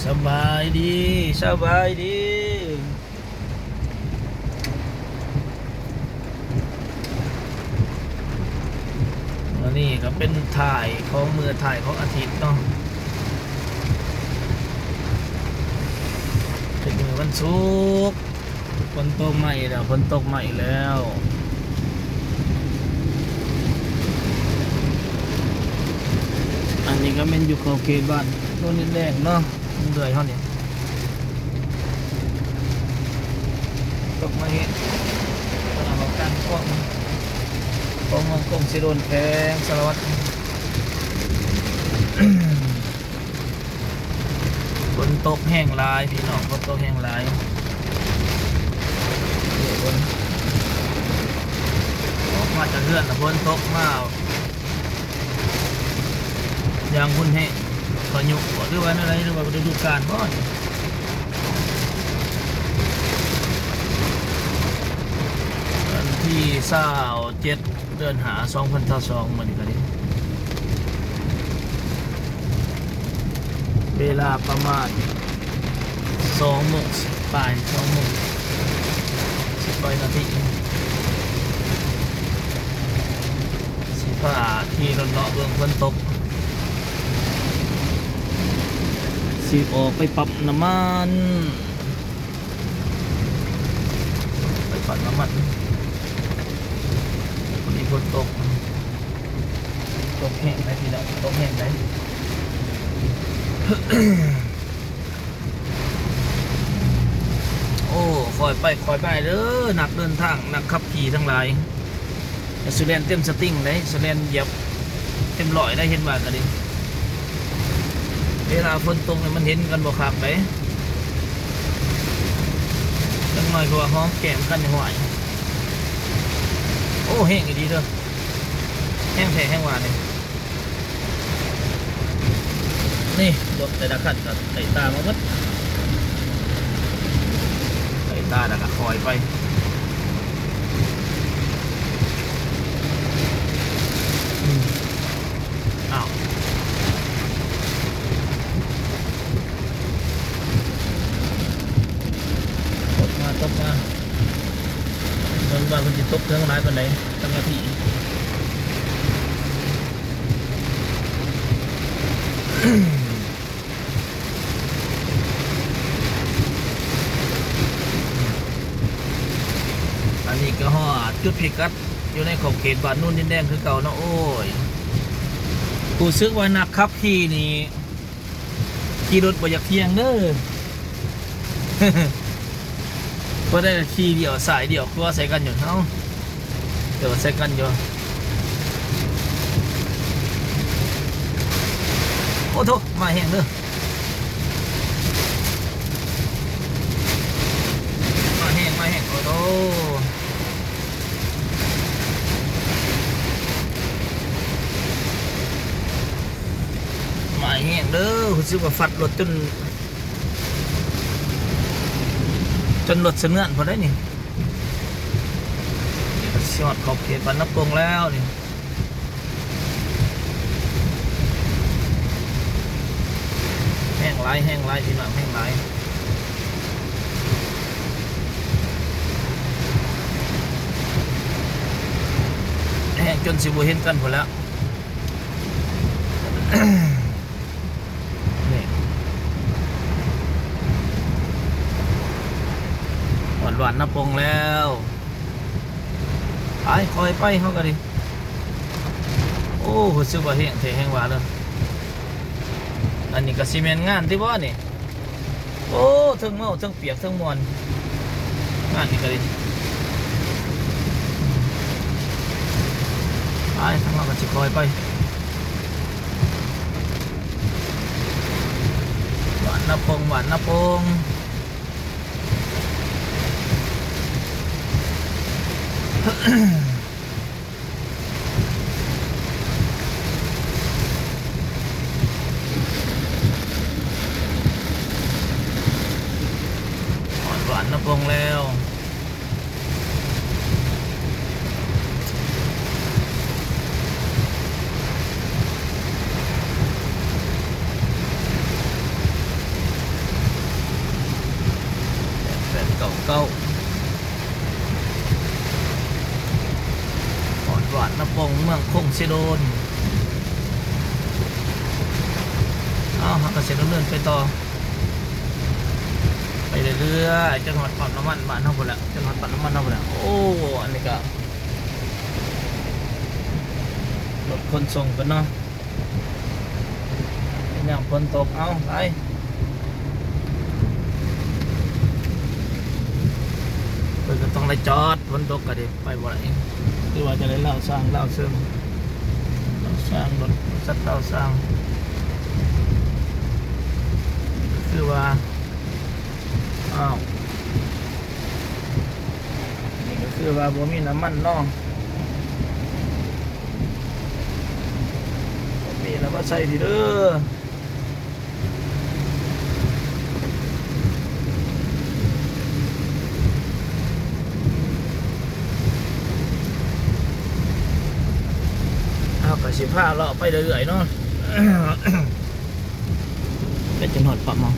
ສະບາຍດີ ສະບາຍດີ. ມື້ນີ້ກໍເປັນທ້າຍຂອງ ມື້ທ້າຍຂອງອາທິດເນາະ, ເປັນມື້ວັນສຸກ. ຝົນຕົກມາອີກແລ້ວ ຝົນຕົກມາອີກແລ້ວ. ອັນນີ້ກໍແມ່ນຢູ່ເຂົ້າເຂດບ້ານໂນນດິນແດງເນາະ, ເລື່ອຍເຮົານີ້ ຕົກມາເຮັດ ເອີ ຫ້ອງການຂອງ ຂອງເມືອງກົງສີໂດນ ແຂວງສາລະວັດ. ຝົນຕົກແຮງຫຼາຍພີ່ນ້ອງ, ຝົນຕົກແຮງຫຼາຍ. ອອກມາຈາກເຮືອນ ຝົນຕົກມາຢ່າງຮຸນແຮງ, ພາຍຸບໍ ຫຼືວ່າແນວໃດ ຫຼືວ່າລະດູການບໍນີ້? ວັນທີຊາວເຈັດ ເດືອນຫ້າ ສອງພັນຊາວສອງ ມື້ນີ້ກໍດີ ເວລາປະມານສອງໂມງປາຍ ສອງໂມງສິບປາຍນາທີ. ຊິພາຂີ່ລົດເລາະເບິ່ງຝົນຕົກ ຊິອອກໄປປັບນ້ຳມັນ. ໄປປັບນ້ຳມັນ ພໍດີຝົນຕົກ, ຕົກແຮງໄດ໋ພີ່ນ້ອງ ຕົກແຮງໄດ໋. ໂອ້ ຄ່ອຍໄປຄ່ອຍໄປເດີ ນັກເດີນທາງ ນັກຂັບຂີ່ທັງຫຼາຍ. ຊິແລ່ນເຕັມສະຕິງໄດ໋ ຊິແລ່ນຢຽບເຕັມຮ້ອຍໄດ໋ ເຫັນວ່າກໍດີ. ເວລາຝົນຕົກນີ້ມັນເຫັນກັນບໍ່ຄັກໄດ໋, ຈັກໜ້ອຍກໍວ່າຫອມແກ້ມກັນຫ້ວຍ. ໂອ້ ແຮງອີ່ຫຼີເດີ ແຮງແທ້ແຮງວ່ານີ້. ນີ້ລົດແຕ່ລະຄັນກໍໄລ່ຕາມມາເບິດ, ໄລ່ຕາແລ້ວກໍຄ່ອຍໄປ. ອືມ ອ້າວ ຕົກມາ ຕົກມາ. ເບິ່ງວ່າເພິ່ນຊິຕົກເຖິງຫຼາຍປານໃດ ຈັກນາທີ. ອັນນີ້ກໍຮອດຈຸດພິກັດ ຢູ່ໃນຂອບເຂດບ້ານໂນນດິນແດງຄືເກົ່າເນາະ. ໂອ້ຍ ຮູ້ສຶກວ່ານັກຂັບຂີ່ນີ້ ຂີ່ລົດບໍ່ຢາກທ່ຽງເດີ ບໍ່ໄດ້ຂີ່ລ້ຽວຊ້າຍລ້ຽວຂວາໃສ່ກັນຢູ່. ເອົ້າ ລ້ຽວໃສ່ກັນຢູ່. ໂອ້ໂທ້ ມາແຮງເດີ ມາແຮງ ມາແຮງ. ໂອ້ໂທ້ ມາແຮງເດີ ຮູ້ສຶກວ່າຟັດລົດຈົນ ຈົນລົດສະເໜືອນພຸ້ນໃດ໋ນີ້. ນີ້ກໍຊິຮອດຂອບເຂດບ້ານນາໂປ່ງແລ້ວນີ້. ແຮງຫຼາຍ ແຮງຫຼາຍ ພີ່ນ້ອງ ແຮງຫຼາຍ. ແຮງຈົນຊິບໍ່ເຫັນກັນພຸ້ນແລ້ວ. ນີ້ ຮອດບ້ານນາໂປ່ງແລ້ວ. ໄປ ຄ່ອຍໄປເຮົາກໍດີ. ໂອ້ ຮູ້ສຶກວ່າແຮງແທ້ແຮງວ່າເດີ. ອັນນີ້ກໍຊິແມ່ນງານຕິບໍນີ້? ໂອ້ ເທິງເມົາ ເທິງປຽກ ເທິງມ່ວນ ງານນີ້ກໍດີ. ໄປ ທາງເຮົາກໍຊິຄ່ອຍໄປ. ບ້ານນາໂປ່ງ ບ້ານນາໂປ່ງ. ຮອດບ້ານນາໂປ່ງແລ້ວ. ຮ ໂດນ. ເອົາ ເຮົາກໍຊິດຳເນີນໄປຕໍ່ ໄປເລື້ອຍໆ ຈົນຮອດປ້ຳນ້ຳມັນບ້ານເຮົາພຸ້ນແຫຼະ ຈົນຮອດປ້ຳນ້ຳມັນເຮົາພຸ້ນແຫຼະ. ໂອ້ ອັນນີ້ກໍລົດຂົນສົ່ງເພິ່ນເນາະ ຍາມຝົນຕົກ. ເອົາ ໄປ ເພິ່ນກໍຕ້ອງໄດ້ຈອດ ຝົນຕົກກໍໄດ້ ໄປບໍ່ໄດ້ ຫຼືວ່າຈະໄດ້ລາວຊ້າງລາວເຊິ່ງ ລາວຊ້າງ ລົດ ລົດສັດລາວຊ້າງ ຄືວ່າ ອ້າວ ນີ້ກໍຄືວ່າບໍ່ມີນ້ຳມັນເນາະ ບໍ່ມີແລ້ວມາໃສ່ພີ້ເດີ. ເຮົາກໍຊິພາເລາະໄປເລື້ອຍໆເນາະ ໄປຈົນຮອດປ້ຳເຮົາ.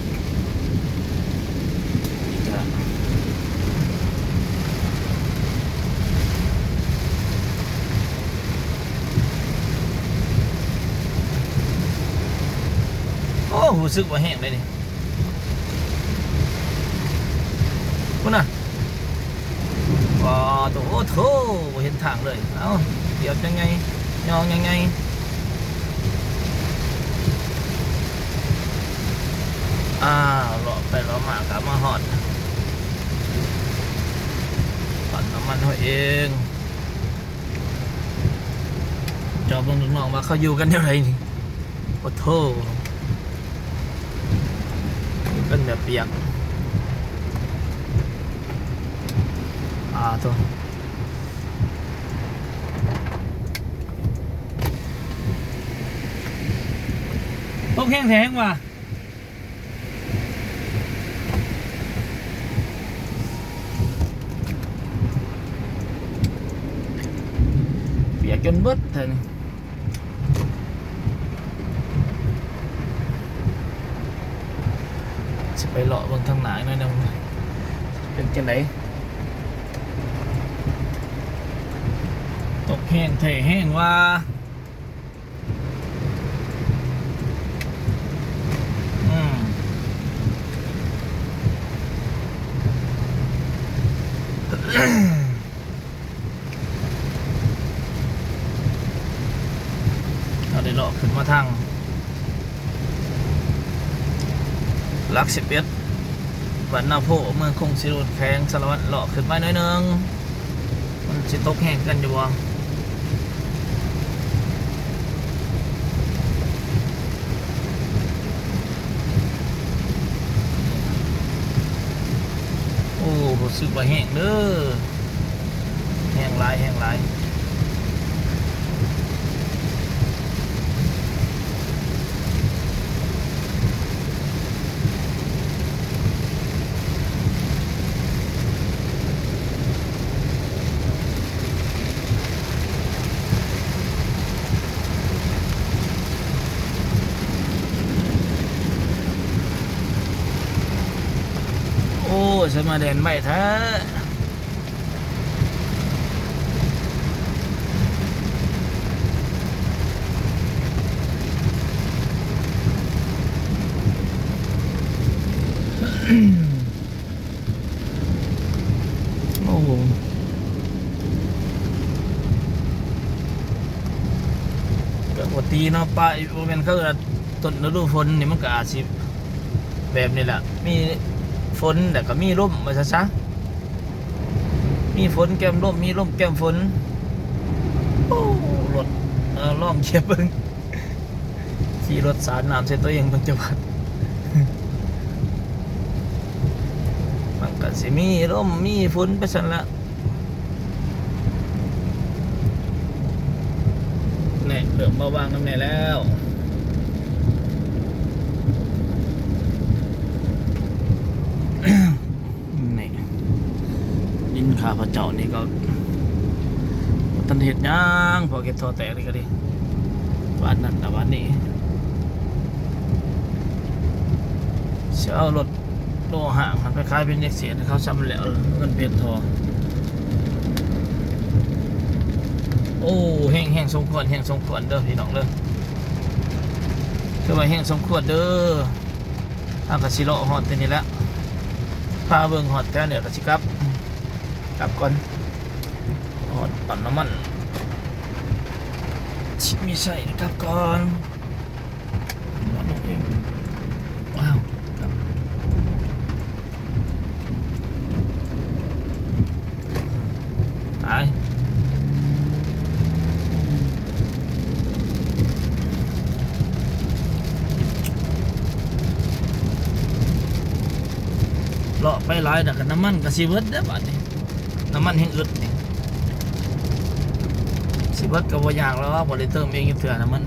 ໂອ້ ຮູ້ສຶກວ່າແຫ້ງເດ້ນີ້ ພຸ້ນນະ ປາໂທ້ ໂອ້ໂທ້ ບໍ່ເຫັນທາງເລີຍ. ເອົ້າ ດຽວຈັ່ງໃຫຍ່ ຍ່ອງຍັງໄງ. ອ້າວ ເລາະໄປເລາະມາກໍມາຮອດປ້ຳນ້ຳມັນເຮົາເອງ. ຈອບເບິ່ງລູກນ້ອງວ່າເຂົາຢູ່ກັນແນວໃດນີ້. ໂອ້ໂທ້ ເປັນແບບປຽກ ອາໂທ້ ຕົກແຮງແທ້ແຮງວ່າ. ປຽກຈົນເບິດແທ້ນີ້ ຊິໄປເລາະເບິ່ງທາງໜ້າອີກໜ້ອຍໜຶ່ງ ເປັນຈັ່ງໃດ. ຕົກແຮງແທ້ແຮງວ່າ. ອືມ ເຮົາໄດ້ເລາະຂຶ້ນມາທາງຫຼັກສິບເອັດ ບ້ານນາໂພ ເມືອງຄົງສີລູດ ແຂວງສາລະວັນ ເລາະຂຶ້ນມາໜ້ອຍໜຶ່ງ. ມັນຊິຕົກແຮງຄືກັນຢູ່ບໍ່? ໂອ້ ຮູ້ສຶກວ່າແຮງເດີ ແຮງຫຼາຍ ແຮງຫຼາຍ. ໂອ້ ສະມາແດນໄວແທ້. ໂອ້ໂຫ ກະບໍ່ຕິເນາະ ປ່າ ບໍ່ແມ່ນ ເຂົາເອີ້ນວ່າຕົ້ນລະດູຝົນນີ້ ມັນກະອາດຊິແບບນີ້ແຫຼະ ມີຝົນ ແລ້ວກະມີລົມ ວ່າຊັ້ນຊະ. ມີຝົນແກ້ມລົມ ມີລົມແກ້ມຝົນ. ໂອ້ ລົດ ເອີ ລອງທຽບເບິ່ງ ຂີ່ລົດສາດນ້ຳໃສ່ຕົວເອງເບິ່ງຈັກບາດ. ມັນກະຊິມີລົມມີຝົນໄປຊັ້ນລະ. ແນ່ ເລີ່ມເບົາບາງນຳແດ່ແລ້ວ. ນີ້ ດິນຂ້າພະເຈົ້ານີ້ກໍບໍ່ທັນເຮັດຫຍັງ ພວກເຮັດທໍ່ແຕກນີ້ກໍດີ ບາດນັ້ນລະບາດນີ້ ຊິເອົາລົດໂລຫະຫັ້ນໄປຂາຍເປັນເອັກເສດໃຫ້ເຂົາ ຊ່ຳແລ້ວເງິນເປັນທໍ່. ໂອ້ ແຮງ ແຮງສົມຄວນ ແຮງສົມຄວນເດີພີ່ນ້ອງເດີ ຖືວ່າແຮງສົມຄວນເດີ. ເຮົາກໍຊິເລາະຮອດແຕ່ນີ້ແຫຼະ ພາເບິ່ງຮອດແຖວນີ້ກໍຊິກັບ ກັບກ່ອນ ຮອດປ້ຳນ້ຳມັນ ຊິມີໄຊກັບກ່ອນ. ວ້າວ ໄປ ເລາະໄປຫຼາຍແລ້ວກໍນ້ຳມັນກໍຊິເບິດເດ້ບາດນີ້. ນ້ຳມັນແຮງອຶດນີ້ ຊິເບິດກໍບໍ່ຍາກແລ້ວ ບໍ່ໄດ້ເຕີມເອງຈັກເທື່ອນ້ຳມັນ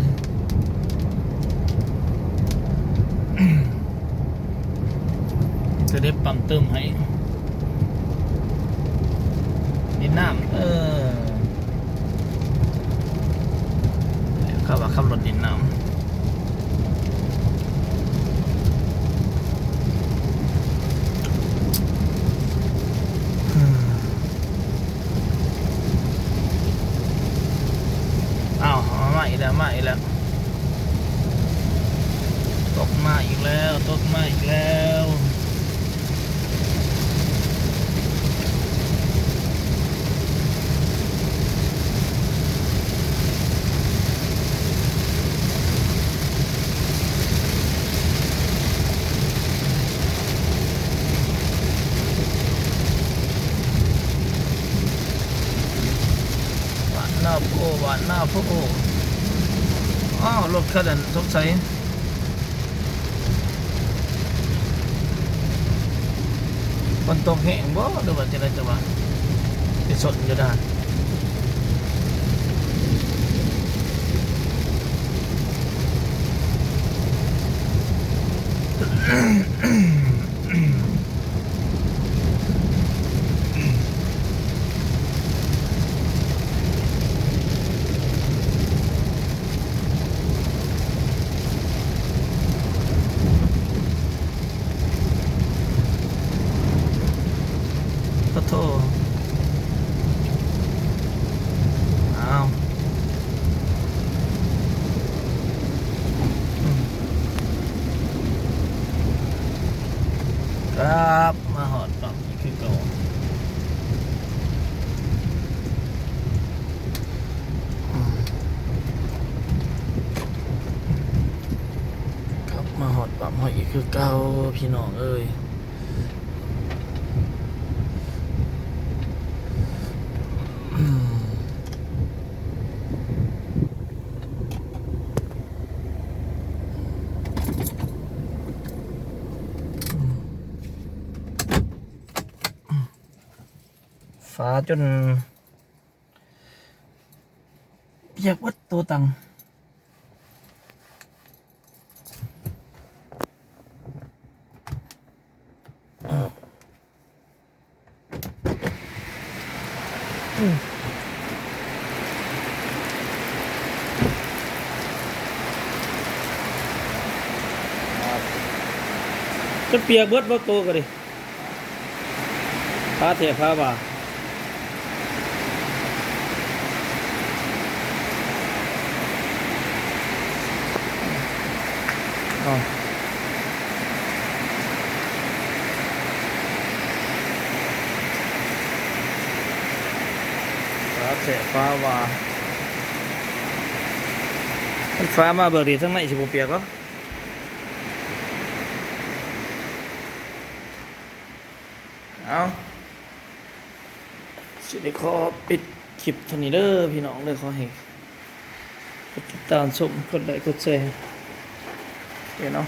ຈະໄດ້ປ້ຳເຕີມໃຫ້ ດິນນ້ຳ ເອີ ເຂົາວ່າຂັບລົດດິນນ້ຳ. ອ້າວ ມາອີກແລ້ວ ມາອີກແລ້ວ ຕົກມາອີກແລ້ວ ຕົກມາອີກແລ້ວ. ຫວານໜ້າໂພ ຫວານໜ້າໂພ. ອ້າວ ລົດຄັນນັ້ນສົງໄສ ຝົນຕົກແຮງບໍ່ ຫຼືວ່າຈັ່ງໃດ ແຕ່ວ່າໄປຊົນຢູ່ດ່ານ. ປະໂທ ອ້າວ ອືມ ຄັບ ມາຮອດປ້ຳອີກຄືເກົ່າ. ກັບມາຮອດປ້ຳເຮົາອີກຄືເກົ່າ ພີ່ນ້ອງເອີຍ. ຟ້າຈົນ ປຽກເບິດໂຕຕັງ. ຈະປຽກເບິດບໍ່ໂຕກໍດີ. ພາແທ້ພາວ່າ ອ້າວ ພາແທ້ພາວ່າ ຄັນຟ້າມາເບິ່ງດີ ທາງໃນຊິບໍ່ປຽກເນາະ. ເອົາ ຊິໄດ້ຂໍປິດຄລິບເທົ່ານີ້ເດີພີ່ນ້ອງເດີ. ຂໍໃຫ້ກົດຕິດຕາມຊົມ ກົດໄລ ກົດແຊເດີເນາະ.